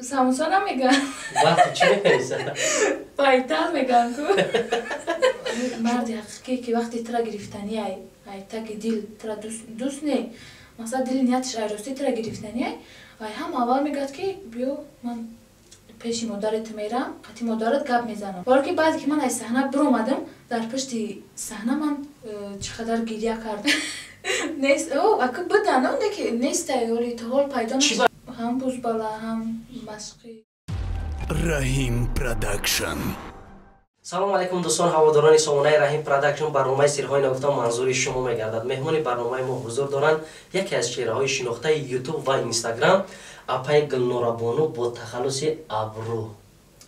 Самуса намеган. Вақти чӣ менависад? Байтал меган ку. Марди ҳақиқӣ, ки вақти тира гирифтани, ай таги дил тира дӯст не, масалан, дили нияташ айростӣ тира гирифтани, ай ҳам аввал мегӯяд, ки биё, ман пеши модарат мерам, қати модарат гап мезанам. Баро ки баъде ки ман аз саҳна биромадам, дар пушти саҳна ман чӣ қадар гиря кардам. Нест, ака будан, ки нестай, оли то ҳол пайдо. Ҳам бузбала, ҳам машқӣ. Раҳим Продакшн. Салому алайкум, дӯстон, ҳаводорони сомонаи Раҳим Продакшн. Барномаи «Сирҳои нагуфта» манзури шумо мегардад. Меҳмони барномаи мо ҳузур доранд яке аз чеҳраҳои шинохтаи Ютуб ва Инстаграм, апаи Гулнорабону бо тахаллуси Абрӯ.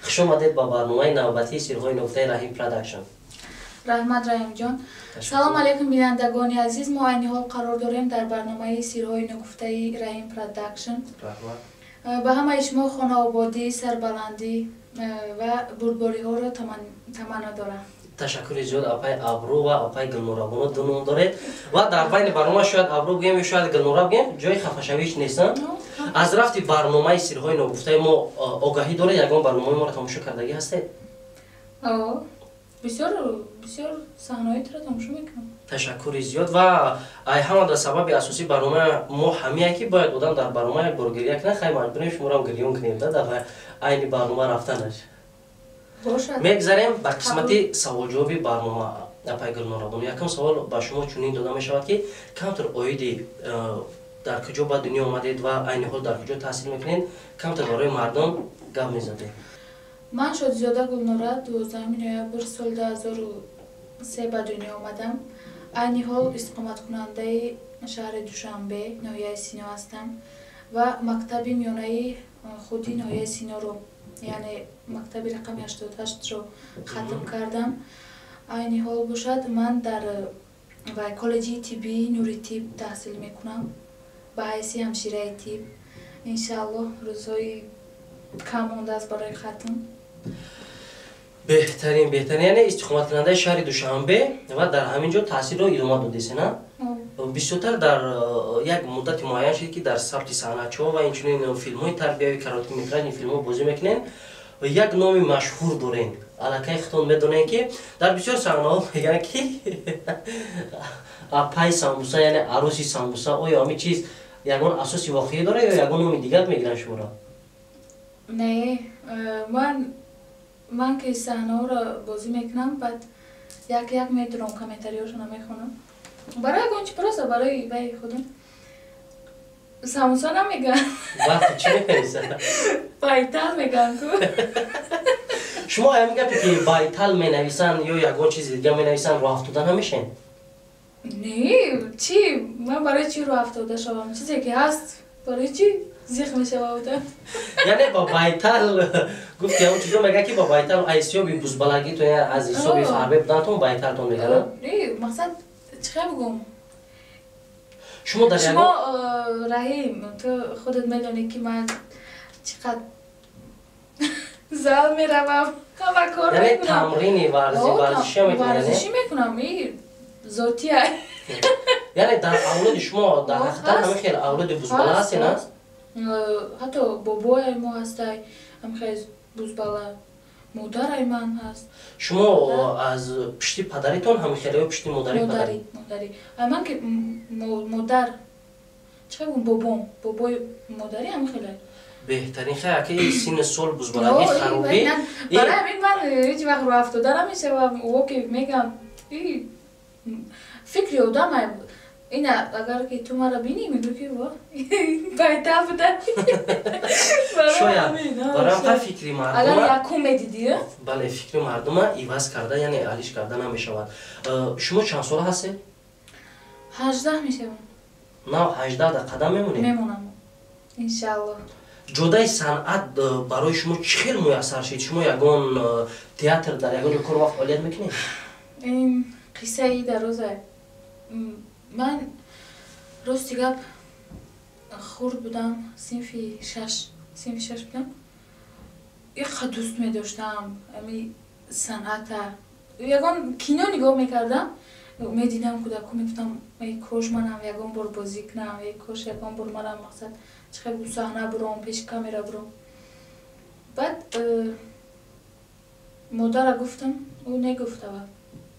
Хуш омадед ба барномаи навбатии «Сирҳои нагуфтаи» Раҳим Продакшн. Раҳмат, Раҳимҷон. Салому алайкум, бинандагони азиз. Мо айни ҳол қарор дорем дар барномаи «Сирҳои нагуфтаи» Раҳим Продакшн. Ба ҳамаи шумо хонаободӣ, сарбаландӣ ва бурдбориҳоро таманно дорам. Ташаккури зиёд, апаи Абрӯ ва апаи Гулнорабону, ду ном доред ва дар байни барнома шояд Абрӯ бигем ё шояд Гулнора бигем, ҷои хафашавиш нест. Аз рафти барномаи «Сирҳои ногуфтаи» мо огаҳӣ доред? Ягон барномаи моро тамошо кардагӣ ҳастед? Бисёр, бисёр саҳнаҳои туро тамошо мекунам. Ташаккури зиёд. Ва ай ҳамада сабаби асосии барномаи мо ҳамия, ки бояд одам дар барнома як бор гиря кунад. Хай, маҷбурем шуморам гирён кунем да дар айни барнома рафтанаш. Мегзарем ба қисмати саволҷавоби барнома. Апай Гулнорабону, якум савол ба шумо чунин дода мешавад, ки камтар оиди дар куҷо ба дунё омадед ва айни ҳол дар куҷо таҳсил мекунед, камтар барои мардум гап мезадед. Ман Шодизода Гулнора, 12 ноябр соли 2003 ба дунё омадам. Айни ҳол истиқоматкунандаи шаҳри Душанбе, ноҳияи Сино ҳастам ва мактаби миёнаи худи ноҳияи Синоро, яъне мактаби рақами 88-ро хатм кардам. Айни ҳол бошад, ман дар вай коллеҷи тиббии Нури Тиб таҳсил мекунам ба ҳайси ҳамшираи тиб. Иншааллоҳ, рӯзҳои кам мондааст барои хатм. Беҳтарин, беҳтарин. Яъне истиқоматкунандаи шаҳри Душанбе ва дар ҳамин ҷо таҳсилро идома додест, на? Бисёртар дар як муддати муайян шуд, ки дар сабти саҳначаҳо ва инчунин филмҳои тарбиявӣ, короткометражный филмҳо бозӣ мекунед, як номи машҳур дорем. Аллакай худтон медонем, ки дар бисёр саҳнаҳо мегӯянд, ки апай самбуса, яъне аруси самбуса. Оё ҳамин чиз ягон асоси воқеӣ дорад ё ягон номи дигар мегиранд шуморо? Не, ман ки саҳнаҳоро бозӣ мекунам, баъд як як медурам, комментариҳошона мехонам. Барои ягон чи, просто барои вай худам. Самуса намеган. Вақти чӣ менависад? Байтал меган ку. Шумо ҳамин гапе, ки байтал менависанд ё ягон чизи дигар менависанд, роҳ афтода намешен? Не, чӣ, ман барои чӣ роҳ афтода шавам? Чизе ки ҳаст, барои чӣ зиқ мешава одам? Яъне ба байтал гуфти, ҳамон чизо мегӯяд, ки ба байтал аз ҳисоби бузбалагитон, аз ҳисоби фарбе будантон байталтон мегӯянд? Не, мақсад, чӣ хел бигӯм? Шумо дар Шумо, Раҳим, ту худат медонӣ, ки ман чӣ қадр зал меравам, ҳама кор. Яъне тамрини варзишӣ мекунед? Варзишӣ мекунам, и зотия. Яъне дар авлоди шумо дар ҳақиқат ҳамин хел авлоди бузбала ҳасте, на? Ҳатто бобои мо ҳастай ҳамин хел бузбала, модарай ман ҳаст. Шумо аз пишти падаритон ҳамин хел ё пишти модари? Модарӣ, модарӣ. Ай ман ки модар, чӣ хел бигӯм, бобом, бобои модарӣ ҳамин хелай. Беҳтарин. Хай, аки синни сол бузбалагӣ харобӣ. Барои ҳамин ман ҳеҷ вақт роҳ афтода намешавам. О, ки мегам, фикри одам ина, агар ки ту маро бинӣ, мегӯ, ки во, байтал буда. Шояд барои ҳам фикри мардума. Агар якум медидӣ. Бале, фикри мардума иваз карда, яъне алиш карда намешавад. Шумо чанд сола ҳастед? 18 мешавам. Нав 18 да қадам мемонед? Мемонам, иншааллоҳ. Ҷодаи санъат барои шумо чӣ хел муяссар шид? Шумо ягон театр, дар ягон ҷо кор ва фаъолият мекунед? Ин қиссаи дароза. Ман, рости гап, хурд будам, синфи шаш, синфи шаш будам, иқа дӯст медоштам ами санъата. Ягон кино нигоҳ мекардам, медидам кӯдако, мегуфтам: эй кош манам ягон бор бозӣ кунам, эй кош ягон бор манам, мақсад, чӣ хел саҳна буром, пеши камера буром. Баъд модара гуфтам, ӯ негуфт аввал.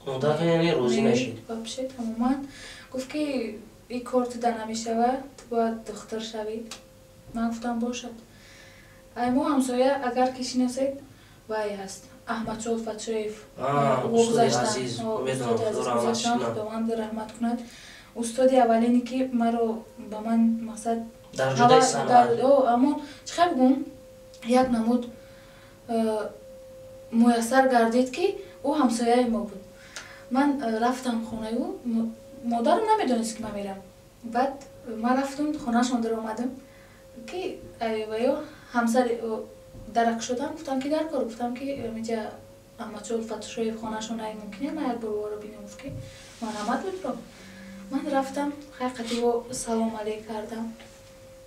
Модаратон яъне розӣ нашид? Вообще тамоман гуфт, ки и кор туда намешавад, ту бояд духтур шавӣ. Ман гуфтам, бошад. Ай мо ҳамсоя, агар ки шиносед, вай ҳаст, Аҳмадшоҳ Фатшоев. Гузаштан, Худованд раҳмат кунад. Устоди аввалине, ки маро ба ман мақсад амон чӣ хел бигӯм, як намуд муяссар гардид, ки ӯ ҳамсояи мо буд. Ман рафтам хонаи ӯ, модарам намедонист, ки ман мерам. Баъд ман рафтам хонаашон, даромадам, ки ваё ҳамсари дарак шудам. Гуфтам, ки дар кор, гуфтам, ки инҷа Аҳмадшоҳ Фатшоев хонаашон ай, мумкине ман як бор ӯро бинам? Гуфт, ки марҳамат, будро. Ман рафтам, хай, қати ӯ салом алейк кардам.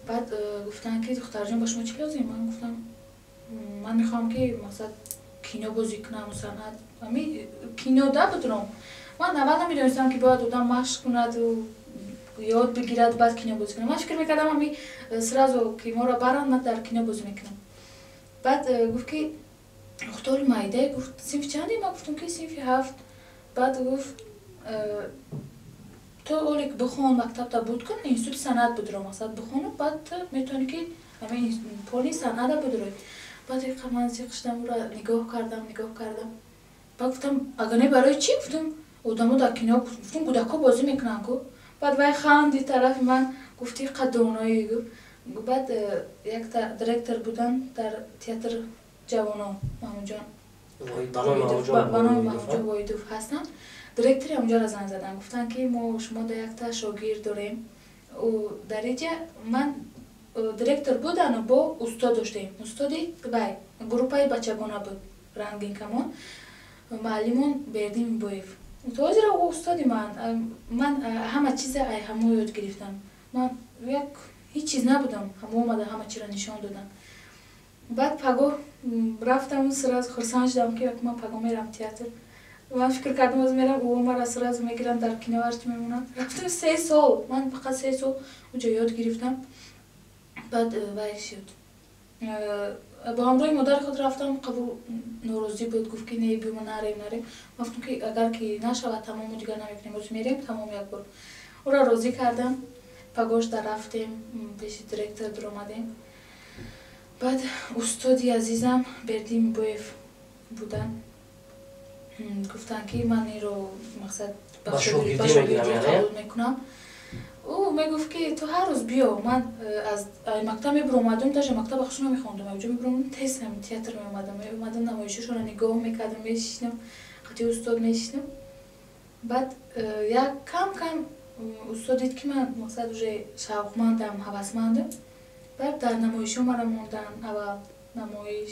Баъд гуфтанд, ки духтарҷон, ба шумо чӣ лозим? Ман гуфтам, ман мехоҳам, ки мақсад кино бозӣ кунам, санъат, ами кино да будром. Ман аввал намедонистам, ки бояд одам машқ кунаду ёд бигирад, баъд кино бозӣ кунад. Ман фикр мекардам, ами сразу ки моро баранд, ман дар кино бозӣ мекунам. Баъд гуфт, ки духтари майдае, гуфт, синфи чанде? Ман гуфтам, ки синфи 7. Баъд гуфт, ту олик бихон, мактабта буд кун, институти санъат будро, мақсад бихону, баъд ту метавонӣ, ки ами поли санъата будрои. Баъд ман зиқ шудам, ӯро нигоҳ кардам, нигоҳ кардам. Баъд гуфтам, агар не, барои чӣ? Гуфтам, одамо дар кино, гуфтам, кӯдакҳо бозӣ мекунанд ку. Баъд вай ханди тарафи ман, гуфти қадоноӣ гуфт. Баъд якта директор будан дар театр ҷавонон, Маҳмудҷон, ба номи Маҳмудҷон Воҳидов ҳастанд, директори ҳамонҷоро занг заданд, гуфтанд, ки мо шумо да якта шогирд дорем. Дар иҷа ман директор будану бо устод доштем, устоди вай группаи бачагона буд, Рангин камон, муаллимон Бердим Боев. То ҳозира ӯ устоди ман. Ман ҳама чиза ай ҳамо ёд гирифтам. Ман як ҳеҷ чиз набудам, ҳамо омада, ҳама чиро нишон додам. Баъд пагоҳ рафтам, сразу хурсанд шудам, ки ман пагоҳ мерам театр. Ман фикр кардам, оз мерам, ӯ мара сразу мегиранд, дар кино ҳарчи мемонанд. Рафтам, 3 сол, ман фақат 3 сол уҷо ёд гирифтам. Баъд вай шуд, бо ҳамроҳи модари худ рафтам. Қабул норозӣ буд, гуфт, ки не, бима, нарем, нарем. Ман гуфтам, ки агар ки нашавад, тамому дигар намекунем, оз мерем, тамом. Як бор ӯро розӣ кардам. Пагошда рафтем, пеши директор дуромадем. Баъд устоди азизам Бердим Боев буданд, гуфтанд, ки ман инро мақсад ба шогирдӣ қабул мекунам. Ӯ мегуфт, ки ту ҳар рӯз биё. Ман аз мактаб мебуромадам, даже мактаба хуш намехондам, ҷо мебуромадам, тез театр меомадам. Меомадам, намоишошонро нигоҳ мекардам, мешишнам, қати устод мешишнам. Баъд як кам кам устод дид, ки ман мақсад уже шавқмандам, ҳавасмандам. Баъд дар намоишҳо мара монданд. Аввал намоиш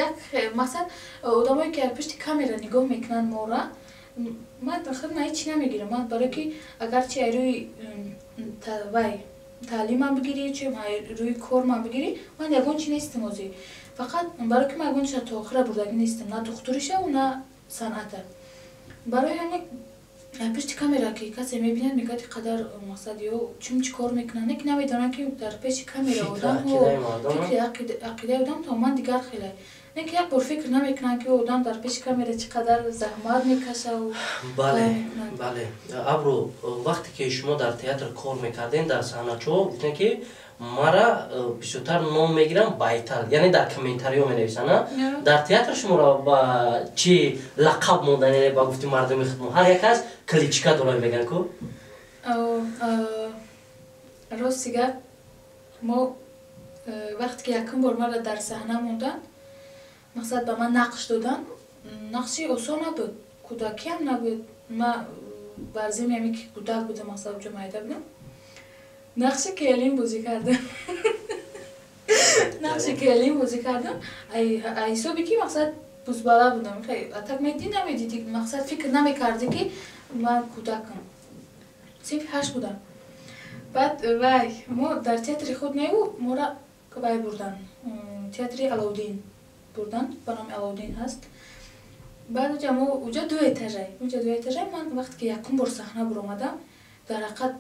як мақсад, одамое ки пушти камера нигоҳ мекунанд мора, ман худ ман ҳеҷ намегирам. Ман барое ки агарчи ай рӯи вай таълимам бигирӣ, чи рӯи кормам бигирӣ, ман ягон чи нестам озӣ. Фақат барое ки ман ягон чиза то охира бурдагӣ нестам, на духтуришаву, на санъата. Барои ҳамин пушти камера ки касе мебинад, мегӯяд, ин қадар мақсад ё чун чӣ кор мекунанд, не ки намедонанд, ки дар пеши камера одам фикри ақидаи одам тамоман дигар хеле. Не ки як бор фикр намекунанд, ки одам дар пеши камера чӣ қадар заҳмат мекашаву. Бале, Абру, вақте ки шумо дар театр кор мекардем, дар саҳначо гуфтем, ки мара бисёртар ном мегирам Байтал, яъне дар комментариё менависанд. Дар театр шуморо ба чӣ лақаб мондан? Яъне ба гуфти мардуми худмо, ҳар як кас кличка дорад, мегӯянд ку. Рости гап, мо вақте ки якум бор мара дар саҳна монданд, мақсад ба ман нақш доданд, нақши осон набуд, кӯдакиам набуд. Ма бар зими ҳаме ки кӯдак будам, мақсад уҷо майда будам, нақши келин бозӣ кардам. Нақши келин бозӣ кардам ҳисоби ки мақсад бузбала будам. Так медидӣ, намедидӣ, мақсад фикр намекардӣ, ки ман кӯдакам, синфи 8 будам. Баъд вай мо дар театри худ неу, мора вай бурдан, театри Алоуддин бурдан, ба номи Алоуддин ҳаст. Баъд уҷа мо уҷа ду этажай, уҷа ду этажай. Ман вақте ки якум бор саҳна буромадам, дар ҳақиқат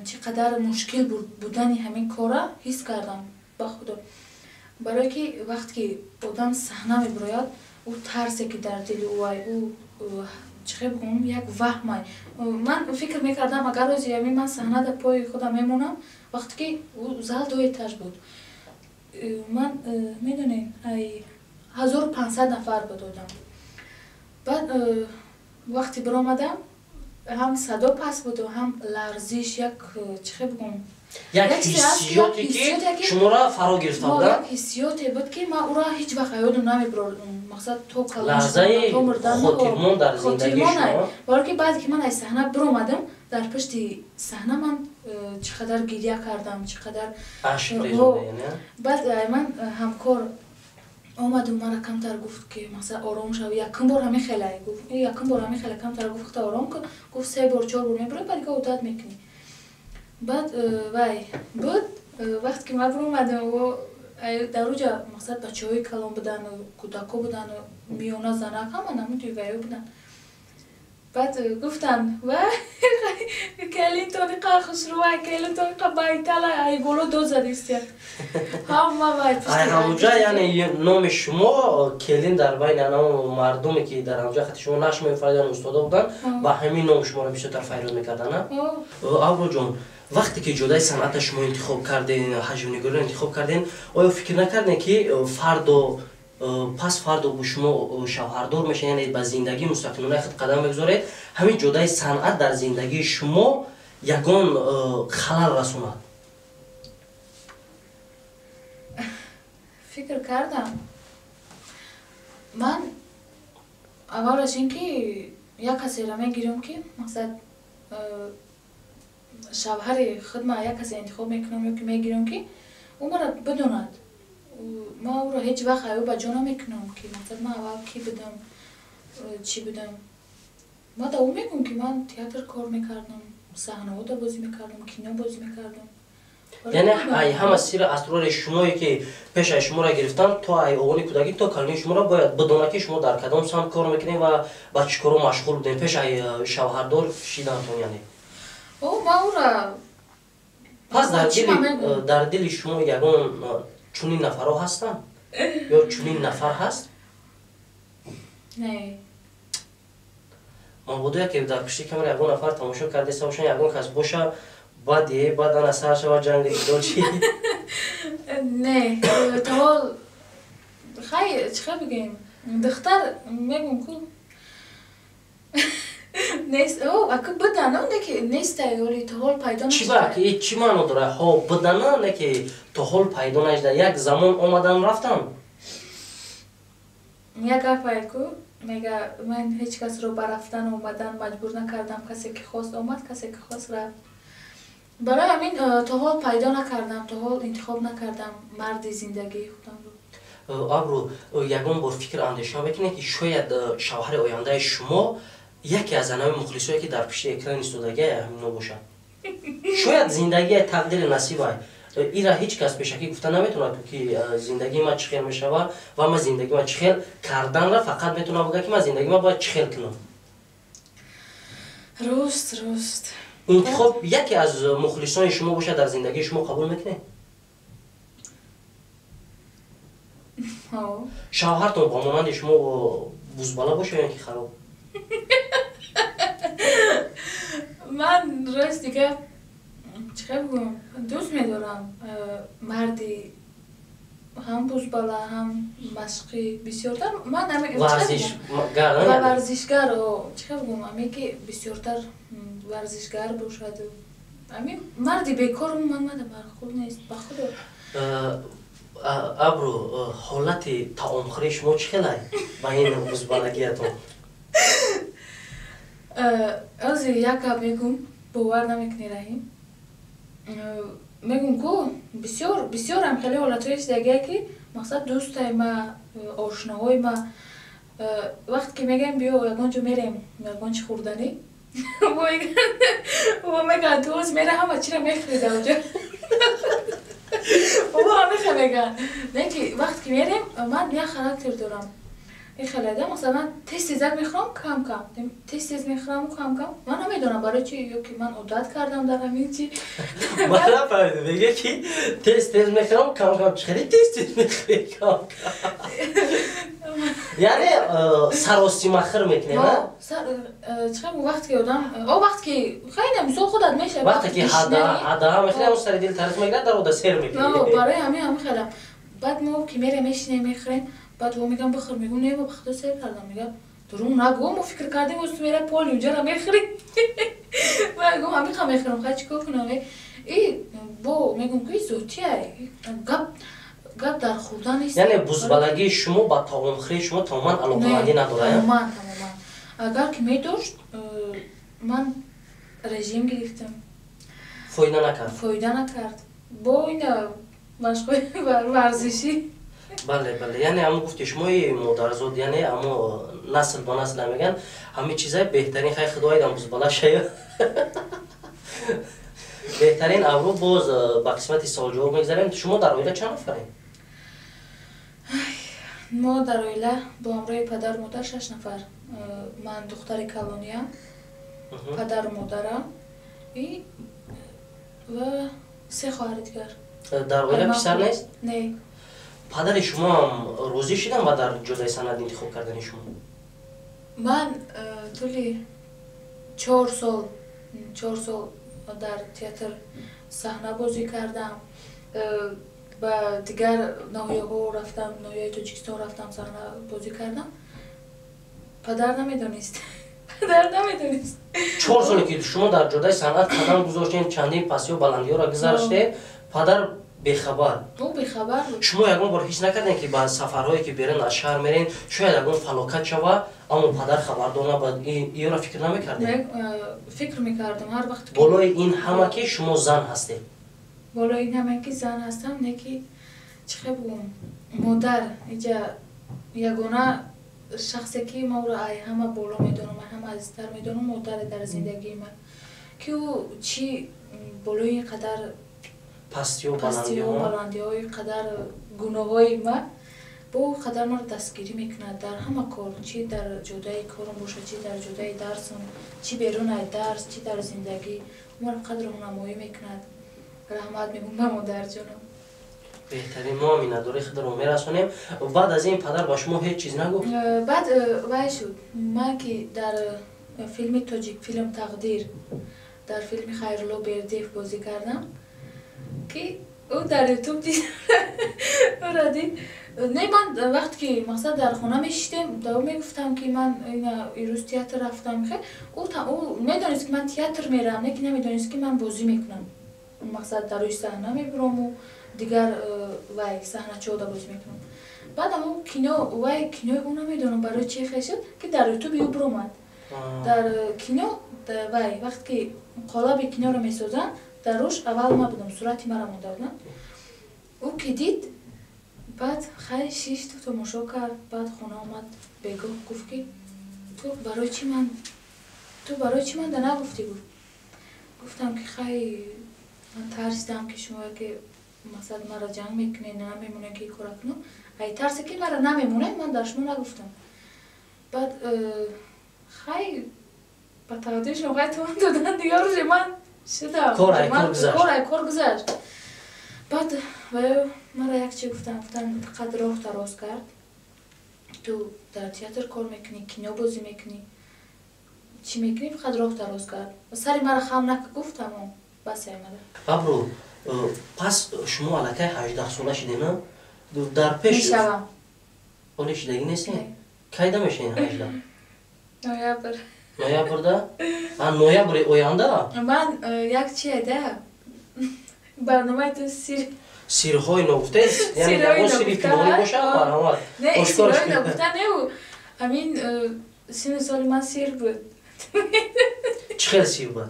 чӣ қадар мушкил будани ҳамин кора ҳис кардам, ба худо. Барое ки вақте ки одам саҳна мебирояд, ӯ тарсе ки дар дили ӯ, ӯ чӣ хел бигӯм, як ваҳмай. Ман фикр мекардам, агар рӯзи ҳамин ман саҳна дар пои худам мемонам, вақте ки ӯ зал ду этаж буд, ман медонед, ай 1500 нафар буд одам. Баъд вақте биромадам, ҳам садо паст буду, ҳам ларзиш, як чӣ хел бигӯм, як ҳиссиёте ки шуморо фаро гирифта буда, як ҳиссиёте буд, ки ман ӯро ҳеҷ вақт ёдам намебурдам. Мақсад, то лаҳзаи хотирмон дар зиндагии шумо. Барое ки баъде ки ман аз саҳна биромадам, дар пушти саҳна ман чӣ қадар гиря кардам, чӣ қадар ашк резонда. Баъд ман ҳамкор омаду мара камтар гуфт, ки мақсад, ором шав, якум бор ҳамин хелай гуфт, якум бор ҳамин хела, камтар гуфт, ором кун, гуфт, се бор, чор бор мебурӣ, баъд дига одат мекунӣ. Баъд вай буд, вақте ки ман биромадам, дар уҷа мақсад, бачаҳои калон будану кӯдако будану миёна, занак, ҳама намуди ваё буданд. Баъд гуфтанд: «Вай, келинтониқа хушрӯвай, келинтониқа байтала, ай боло дод задистия ҳама вай». Ай ҳамуҷа, яъне номи шумо келин дар байни анам мардуме, ки дар ҳамҷа хати шумо нашр мефаридан, устодо буданд, ба ҳамин ном шуморо бисёртар файрод мекарданд. Аброҷон, вақте ки ҷодаи санъата шумо интихоб кардем, ҳаҷвнигориро интихоб кардем, оё фикр накардем, ки фардо пас фардо бо шумо шавҳардор мешавед, яъне ба зиндагии мустақилонаи худ қадам мегузоред, ҳамин ҷодаи санъат дар зиндагии шумо ягон халал расонад? Фикр кардам. Ман аввалаш ин ки як касеро мегирам, ки мақсад, шавҳари худма як касе интихоб мекунам ё ки мегирам, ки ӯ мара бидонад. Ман ӯро ҳеҷ вақт аю ба ҷо намекунам, ки мақсад, ман аввал кӣ будам, чӣ будам. Ман да ӯ мегӯм, ки ман театр кор мекардам, саҳнаҳода бозӣ мекардам, кино бозӣ мекардам. Яъне ай ҳама сирри асрори шумое, ки пеш ай шуморо гирифтан, то ай овони кӯдакӣ то калонии шуморо бояд бидонад, ки шумо дар кадом самт кор мекунед ва ба чӣ коро машғул будем пеш ай шавҳардор шиданатон, яъне. Ман ӯра Пас дар дили шумо ягон чунин нафарҳо ҳастанд ё чунин нафар ҳаст? Не. Мабодо яке дар пушти камера ягон нафар тамошо кардаиста бошанд, ягон кас боша, баъд е баъдан аз сар шава ҷанги ҷидол, чи? Не, то ҳол хай, чӣ хел бигӯем, духтар мегӯм ку нест. Ака будана, не ки нестай, оли то ҳол пайдо. Чӣ ба чӣ маъно дорад, ҳо будана, не ки то ҳол пайдо нашуда, як замон омадан, рафтан? Як гапае ку мега: «Ман ҳеҷ касро ба рафтан омадан маҷбур накардам, касе ки хост омад, касе ки хост рафт». Барои ҳамин то ҳол пайдо накардам, то ҳол интихоб накардам марди зиндагии худамро. Абру, ягон бор фикр андеша мекунед, ки шояд шавҳари ояндаи шумо яке аз анави мухлисое, ки дар пушти экран истодагия, ҳамино бошад? Шояд зиндагия тақдири насибай, ира ҳеҷ кас пешакӣ гуфта наметавонад, ки зиндагии ман чӣ хел мешавад ва ман зиндагии ман чӣ хел карданра фақат метавонам бигӯям, ки ман зиндагии ман бояд чӣ хел кунам. Рост, рост. Интихоб яке аз мухлисони шумо бошад дар зиндагии шумо, қабул мекунед? Шавҳартон ба монанди шумо бузбала боша ё ки хароб? Ман рост дига, чӣ хел бигӯям, дӯст медорам марди ҳам бузбала, ҳам машқӣ бисёртар. Ман варзишгар. Варзишгар, чӣ хел бигӯям, аме ки бисёртар варзишгар бошад. Ами марди бекор ман мада маъқул нест, ба худо. Абру, ҳолати таомхӯрии шумо чӣ хелай ба ин бузбалагиятон? Ҳозир як гап мегӯм, бовар намекунӣ, Раҳим. Мегӯм ку, бисёр бисёрам хеле ҳолатҳои шидагие, ки мақсад, дӯстай ма, ошноҳои ма, вақте ки мегӯем: «Биё, ягон ҷо мерем, ягон чи хӯрданӣ», во мегӯянд: «Ту ҳоз мера, ҳама чиро мехӯри дар оҷо». Во ҳамеха мегӯянд. Не ки вақте ки мерем, ман як характер дорам. Хеледа, масалан, тез тезак мехӯрам, кам кам, тез тез мехӯрам, кам кам. Ман намедонам барои чи, ё ки ман одат кардам дар ҳамин чи. Ман нафаҳмидам, мега ки тез тез мехӯрам, кам кам. Чӣ хеле тез тез мехӯри, кам кам? Яъне саросимахӯр мекунед? Чӣ вақте ки одам о вақте ки хеле мисол худат мешавад. Вақте ки ҳадаҳа мехӯри, ҳамон сари дил тарс мегирад, дар ода сер мекунӣ. Барои ҳамин ҳамин хелам. Баъд мо ки мерем, мешинем, мехӯрем, баъд во мегам: «Бихӯр». Мегум: «Не, ба худо, сер кардам». Мегам: «Дурӯғ нагӯ, мо фикр кардем, оз ту мера поли унҷара мехӯрӣ». Мегум: «Ҳамиқа мехӯрам, хай, чӣ кор кунам?» И бо мегум ки зотия, гап гап дар хӯрдан нест. Яъне бузбалагии шумо ба таомхӯрии шумо тамоман алоқамандӣ надорад? Тамоман, тамоман. Агар ки медошт, ман режим гирифтам. Фоида накард? Фоида накард. Бо ина машқҳои варзишӣ. Бале, яъне ҳамн гуфти шумои модарзод, яъне ҳамо насл ба насл мегӯянд, ҳамин чизай беҳтарин. Хай, худоидам бузбала шая беҳтарин. Аврӯ боз ба қисмати суолҷавоб мегзарем. Шумо дар оила чанд нафарем? Мо дар оила бо ҳамроҳи падару модар шаш нафар. Ман духтари калониям, падару модарам ва се хоҳари дигар. Дар оила писар нест? Не. Падари шумоам розӣ шудам ба дар ҷодаи санъат интихоб кардани шумо? Ман тӯли 4 сол, 4 сол дар театр саҳна бозӣ кардам, ба дигар ноҳияҳо рафтам, ноҳияи Тоҷикистон рафтам, саҳна бозӣ кардам. Падар намедонист, падар намедонист. 4 соле ки шумо дар ҷодаи санъат қадам гузоштем, чандин пастиҳо, баландиҳоро гузаштед, падар бехабар? Ӯ бехабар буд. Шумо ягон бор ҳис накардем, ки ба сафарҳое ки берун аз шаҳр мерен, шояд ягон фалокат шава, аммо падар хабардор набуд? Иёро фикр намекардем? Фикр мекардам ҳар вақт. Болои ин ҳама ки шумо зан ҳастед. Болои ин ҳама ки зан ҳастам, не ки чӣ хел бугум, модар иҷа ягона шахсе ки ма ӯро ай ҳама боло медонам, ай ҳама азизтар медонам, модаре дар зиндагии ман, ки ӯ чӣ болои ин қадар пастиҳо, пастиҳо, баландиҳои, қадар гуноҳҳои ман, бо қадар маро дастгирӣ мекунад дар ҳама кор, чӣ дар ҷодаи корам бошад, чӣ дар ҷодаи дарсам, чӣ берун ай дарс, чӣ дар зиндагӣ, маро қадр роҳнамоӣ мекунад. Раҳмат мегӯм ба модарҷонам. Беҳтарин. Мо миннатдории худро мерасонем. Баъд аз ин падар ба шумо ҳеҷ чиз нагуфт? Баъд вай шуд, ман ки дар филми тоҷик филм «Тақдир», дар филми Хайрулло Бердиев бозӣ кардам, ки ӯ дар Ютуб дид, ӯро дид. Не, ман вақте ки, мақсад, дар хона мешиштем, да ӯ мегуфтам, ки ман ирӯз театр рафтам. Ӯ медонист, ки ман театр меравам, не ки намедонист, ки ман бозӣ мекунам, мақсад, дар рӯи саҳна мебурому дигар вай саҳначода бозӣ мекунам. Баъд амо кино, вай кинои ӯ, намедонам барои чи хел шуд, ки дар Ютуби ӯ буромад. Дар кино вай вақте ки қолаби киноро месозанд, дар рӯш аввал ма будам, сурати мара монда буданд. Ӯ ки дид, баъд хай шишту тамошо кард. Баъд хона омад, бегоҳ гуфт, ки ту барои чӣ манда нагуфтӣ? Гуфт. Гуфтам, ки хай, ман тарсидам, ки шумо яке, мақсад, мара ҷанг мекунед, намемонед, ки кора кунам. Ай тарсе ки мара намемонед, ман дар шумо нагуфтам. Баъд хай, ба тақдиршон хай тон додан, дигар рӯзе ман шудам. Кор ай кор гузашт. Кор ай кор гузашт. Баъд ваё мара як чи гуфтам, гуфтам: «Фақат роҳта рост кард, ту дар театр кор мекунӣ, кино бозӣ мекунӣ, чӣ мекунӣ, фақат роҳта рост кард, сари мара хам нака», гуфт. Тамом, бас аймада. Абру, пас шумо аллакай 18-сола шидена дар пеш? Мешавам. Оле шидагӣ нестем? Кайда мешавед 18? Ноябр. Ноябрда? А, ноябри оянда? Ман як чи да барномаи ту сир. Сирҳои ногуфтаест, яъне ягон сири пинҳонӣ бошад, марҳамат. Не, сирҳои ногуфта неу, ҳамин сину соли ман сир буд. Чӣ хел сир буд?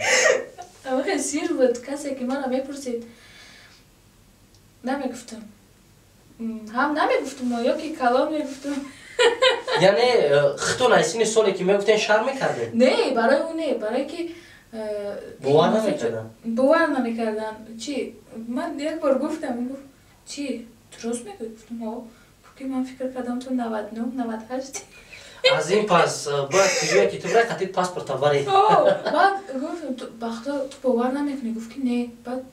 Хел сир буд, касе ки мана мепурсид, намегуфтам, ҳам намегуфтум ё ки калон мегуфтум. Яъне хитон аз сини соле ки мегуфтен, шарм мекардед? Не, барои ӯ не, барое ки бовар намекардан. Бовар намекардан. Чи ман як бор гуфтам, гуфт: «Чи, ту рост мегӯӣ?» Гуфтам: «О». Гуфт ки ман фикр кардам ту 99, 98. Аз ин пас бояд куҷое ки ту бирай, қатъи паспорта барӣ. Баъд гуфт, ба худо, ту бовар намекунӣ. Гуфт ки не. Баъд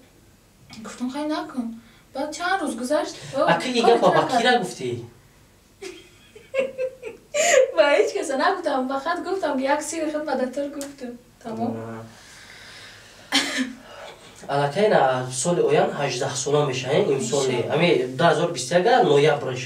гуфтам, хай, накун. Баъд чанд рӯз гузашт. Аки и гапа ба кира гуфтӣ? Ба ҳеҷ каса нагуфтам, фақат гуфтам ки як сири худ мадатор гуфтам, тамом. Аллакай на соли оянд 18-сола мешавем. Имсоли ами 2021 ноябрш,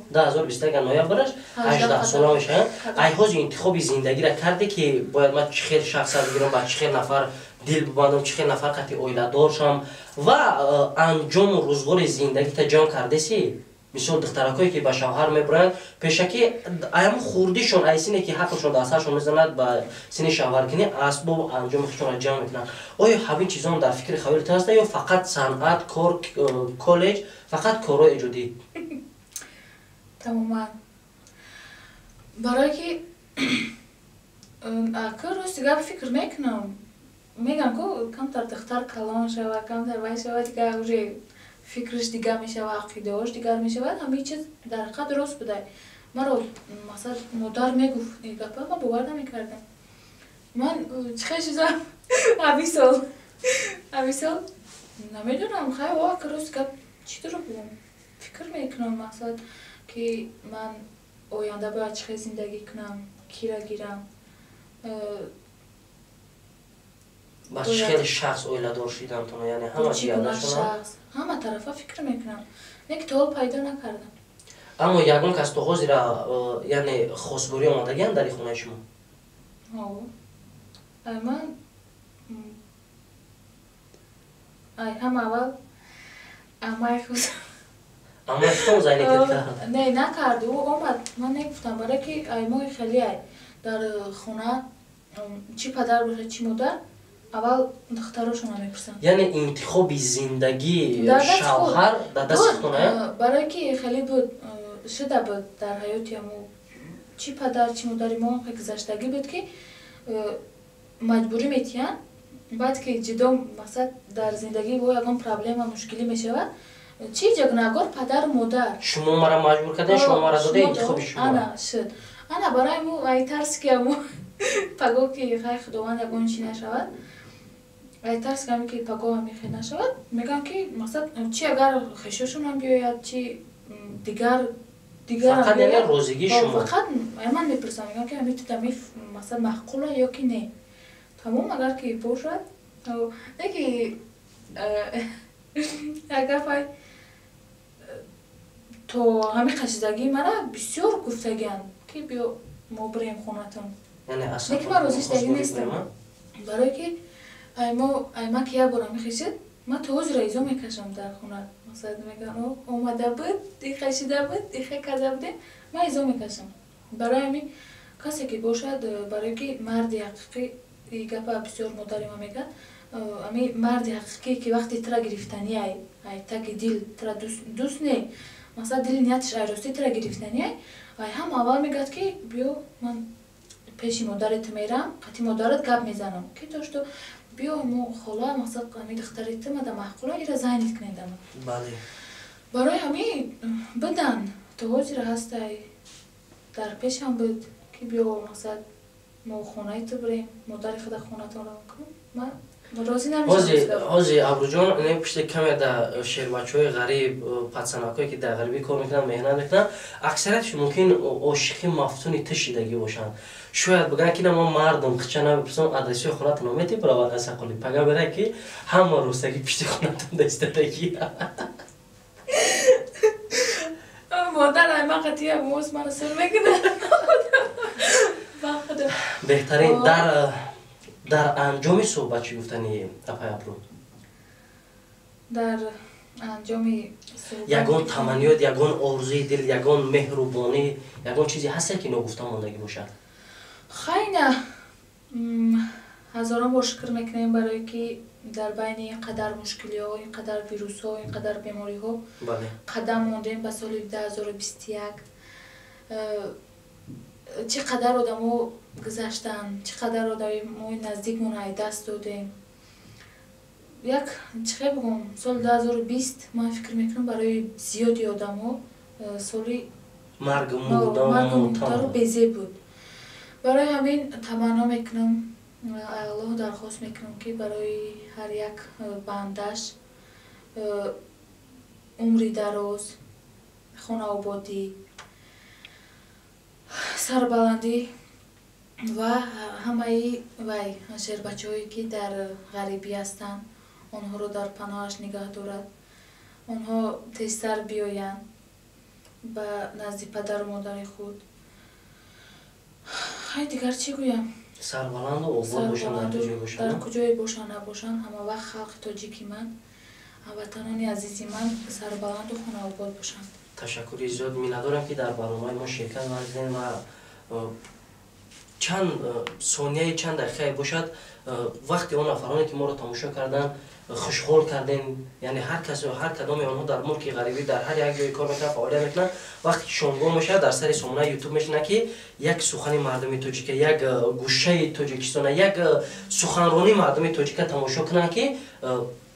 2021 ноябрш 18-сола мешавем. Ай ҳози интихоби зиндагиро карде, ки бояд ман чӣ хел шахса бигирам, ба чӣ хел нафар дил бибандам, чӣ хел нафар қати оиладор шавам ва анҷому рӯзғори зиндагита ҷамъ кардеси? Мисол, духтаракое ки ба шавҳар мебуранд, пешакӣ аям хурдишон, ай сине ки ҳақлшон дар саршон мезанад, ба сини шавҳаркунӣ асбобу анҷоми худшонро ҷамъ мекунанд. Оё ҳамин чизон дар фикри хаёли ту ҳаста ё фақат санъат, кор, коллеҷ, фақат корҳои эҷодӣ? Тамоман. Барое ки ака, рости гап, фикр мекунам. Мегам ку, камтар духтар калон шава, камтар вай шава, дигар уже фикраш дигар мешавад, ақидаҳош дигар мешавад. Ҳамаи чиз дар ҳақиқат рост будай. Маро, масалан, модар мегуфт ин гапа, ман бовар намекардам. Ман чӣ хел шудам ҳамин сол, намедонам. Хай, ака, рост гап, чӣ дурӯғ бугум, фикр мекунам, мақсад ки ман оянда бояд чӣ хел зиндагӣ кунам, кира гирам. Ба чӣ хел шахс оиладор шидантон, яъне ҳама чӣ гуна шахс, ҳама тарафа фикр мекунам, лекин то ҳол пайдо накардам. Аммо ягон кас то ҳозира, яъне хосгорӣ омадагианд дар хонаи шумо? Ман ай ҳама аввал амаи худ. Амаи худтон зайнекет кард? Не, накард. Ӯ омад, ман негуфтам, барое ки ай мои хеле ай дар хона, чӣ падар бошад, чӣ модар, аввал духтарошонро мепурсанд. Яъне интихоби зиндагӣ, шавҳар дар дасти худтон? Барое ки хеле буд, шуда буд дар ҳаёти амо, чӣ падар, чӣ модари мо гузаштагӣ буд, ки маҷбурӣ метиҳанд. Баъд ки ҷудо, мақсад, дар зиндагии ӯ ягон проблема, мушкилӣ мешавад, чӣ ҷагнагор падару модар. Шумо мара маҷбур кардем, шумо мара дода, интихоби шумо. Ана шуд. Ана барои мо ай тарс ки амо паго ки, хай, худованд, ягон чӣ нашавад, ай тарс ками ки паго ҳами хел нашавад, мегӯям ки, мақсад, чӣ агар хешошонам биёяд, чӣ дигар. Фақат яъне розигии шумо? Фақат ман мепурсам, мегӯям ки ҳами тудами, мақсад, маъқула ё ки не. Тамом, агар ки бошад, неки як гафай, то ҳами қашидагии мара бисёр гуфтагианд, ки биё, мо бирем хонатон. Лекин ман розишдагӣ нестам, барое ки ай ма ки як бор мехешид, ман то ҳозир изо мекашам дар хона. Масалан, мегӯям, омада буд, ихешида буд, ихе карда будем, ман изо мекашам. Барои ҳамин касе ки бошад, барое ки марди ҳақиқӣ, и гапа бисёр модари ма мегӯяд, ами марди ҳақиқӣ ки вақте тира гирифтани, ай таги дил тира дӯст не, масалан, дили нияташ айростӣ тира гирифтани, ай ҳам аввал мегӯяд ки биё, ман пеши модарат мерам, қати модарат гап мезанам, ки то что биё, мо хола, мақсад, ами духтари ту мада маъқула, ира зайнит кунедама. Барои ҳами бидан, то ҳозира ҳастай, дар пешам буд ки биё, мақсад, мо хонаи ту бирем, модари худа хонатонро кунам, ман розӣ намешавам. Ҳози, Абруҷон, не, пушти камера шербачаҳои ғариб, пацанакҳое ки дар ғарибӣ кор мекунанд, меҳнат мекунанд, аксариятш мумкин ошиқи мафтуни ту шидагӣ бошанд. Шояд бигӯянд ки на, ман мардум хича намепурсам, адресҳои хонатон мети, биравад асақоли пага бера, ки ҳама рӯстагӣ пишти хонатон даистадагӣ. Модар ай ман қатия моз мана сир мекунад. Беҳтарин. Дар анҷоми суҳбат чӣ гуфтани, апай Абру? Дар анҷоми? Ягон таманниёт, ягон орзуи дил, ягон меҳрубонӣ, ягон чизе ҳасте, ки ногуфта мондагӣ бошад? Хайна, ҳазорон бор шукр мекунем, барое ки дар байни ин қадар мушкилиҳо, ин қадар вирусҳо, ин қадар бемориҳо қадам мондем ба соли 2021. Чӣ қадар одамо гузаштанд, чӣ қадар одамои наздикмон ай даст додем. Як чӣ хел бигӯм, соли 2020, ман фикр мекунам, барои зиёди одамо Соли маргу мурдару безеб буд. Барои ҳамин таманно мекунам, Аллоҳ дархост мекунам, ки барои ҳар як бандаш умри дароз, хонаободӣ, сарбаландӣ ва ҳамаи вай шербачаҳое, ки дар ғарибӣ ҳастанд, онҳоро дар паноҳаш нигаҳ дорад, онҳо тезтар биёянд ба назди падару модари худ. Хай, дигар чӣ гӯям? Сарбаланду обод бошанд, дар куҷое бошанд. Дар куҷое бошанд, набошанд, ҳама вақт халқи тоҷики ман, ҳамватанони азизи ман сарбаланду хонаобод бошанд. Ташаккури зиёд, миннатдорам, ки дар барномаи мо ширкат варзидем ва чанд сонияи, чанд дақиқае бошад, вақти он нафароне, ки моро тамошо карданд, хушҳол кардем. Яъне ҳар кас, ҳар кадоми онҳо дар мулки ғарибӣ, дар ҳар як ҷое кор мекунанд, фаъолият мекунанд, вақте ки шомгоҳ мешавад, дар сари сомонаи Ютуб мешинанд, ки як сухани мардуми тоҷика, як гӯшаи Тоҷикистона, як суханронии мардуми тоҷика тамошо кунанд, ки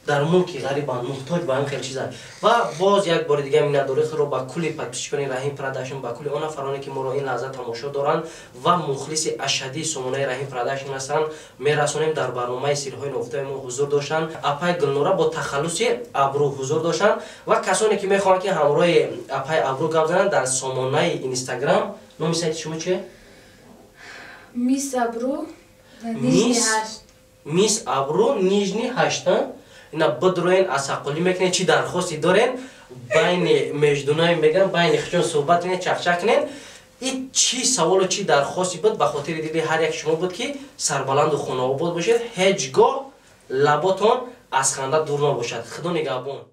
дар мулки ғарибанд, муҳтоҷ ба ҳамин хел чизанд. Ва боз як бори дигар миннатдории худро ба кулли подписчикони Раҳим Продакшн, ба кулли он нафароне, ки моро ин лаҳза тамошо доранд ва мухлиси ашаддии сомонаи Раҳим Продакшн ҳастанд, мерасонем. Дар барномаи Сирҳои ногуфтаи мо ҳузур доштанд апай Гулнора бо тахаллуси Абрӯ ҳузур доштанд. Ва касоне, ки мехоҳанд, ки ҳамроҳи апай Абрӯ гап зананд, дар сомонаи Инстаграм номи сайти шумо чие? Мисс Абрӯ. Мисс Абрӯ нижний ҳашта. Ина бидроен, асаққулӣ мекунед, чӣ дархосте дорен, байни междунаи меган, байни хичон суҳбат кунед, чахчах кунед. И чӣ саволу чӣ дархости буд, ба хотири дили ҳар як шумо буд, ки сарбаланду хонаобод бошед, ҳеҷ гоҳ лаботон аз ханда дур набошад. Худо нигаҳбон.